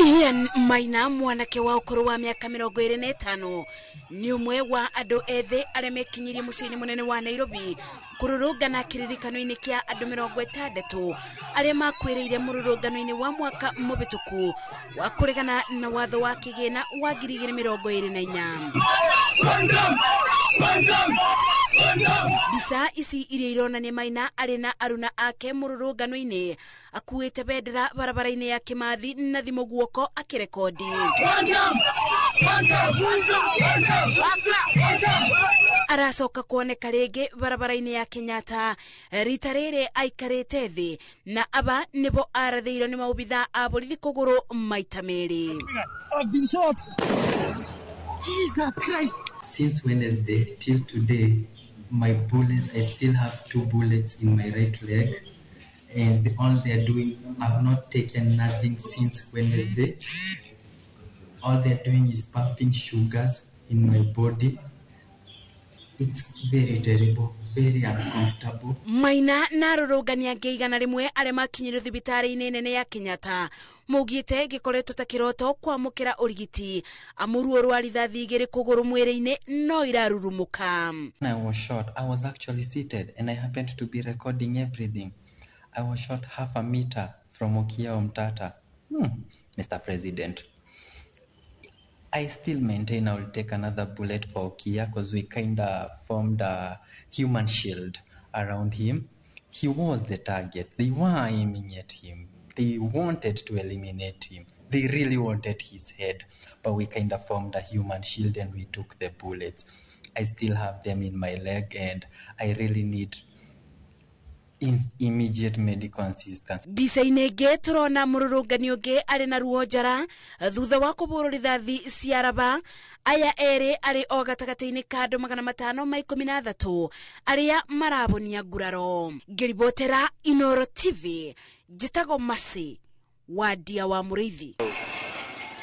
Ian Maina, mwanake wa ũkũrũ wa mĩaka 25, nĩ ũmwe wa andũ ethĩ arĩa mekinyirie mũciĩ-inĩ mũnene wa Nairobi kũrũrũngana kĩririkano-inĩ kĩa andũ 60 arĩa makuĩrĩire mũrũrũngano-inĩ wa mwaka mũhĩtũku wa kũregana na watho wa kĩgĩna wa 2024. Mbica ici iria ironania Maina arĩ na aruna ake mũrũrũngano-inĩ akuĩte bendera barabara-inĩ ya Kimathi na thimũ guoko akĩrekondi. Aracoka kuoneka rĩngĩ barabara-inĩ ya Kenyatta, rita rĩrĩ aikarĩte thĩ na aba nĩbo arathĩirwo nĩ maobitha a borithi kũgũrũ maita merĩ. I've been shot. Jesus Christ. Since Wednesday till today, my bullet, I still have 2 bullets in my right leg, and all they're doing, I've not taken nothing since Wednesday. All they're doing is pumping sugars in my body. It's very terrible, very uncomfortable. Maina na arũrũngani angĩ 100 arĩa makinyire thibitarĩ-inĩ nene ya Kenyatta maugĩte gĩkoretwo ta kĩroto kwamũkĩra ũrigiti amu ruo rwa rithathi 2 kũgũrũ mwĩrĩ-inĩ no irarurumũka. When I was shot, I was actually seated and I happened to be recording everything. I was shot half a meter from Okiya Omtata. Mr. President. I still maintain I will take another bullet for Okiya because we kind of formed a human shield around him. He was the target. They were aiming at him. They wanted to eliminate him. They really wanted his head. But we kind of formed a human shield and we took the bullets. I still have them in my leg and I really need immediate medical assistance. Mbica-inĩ ĩngĩ tũrona mũrũrũngani ũngĩ arĩ na ruo njara thutha wa kũbũrwo rithathi cia raba. Aya erĩ arĩ o gatagatĩ-inĩ ka andũ 513 arĩa marabonia nguraro. Ngĩribotera Inooro TV, njĩtagwo Mercy Wandia wa Mũrĩithi.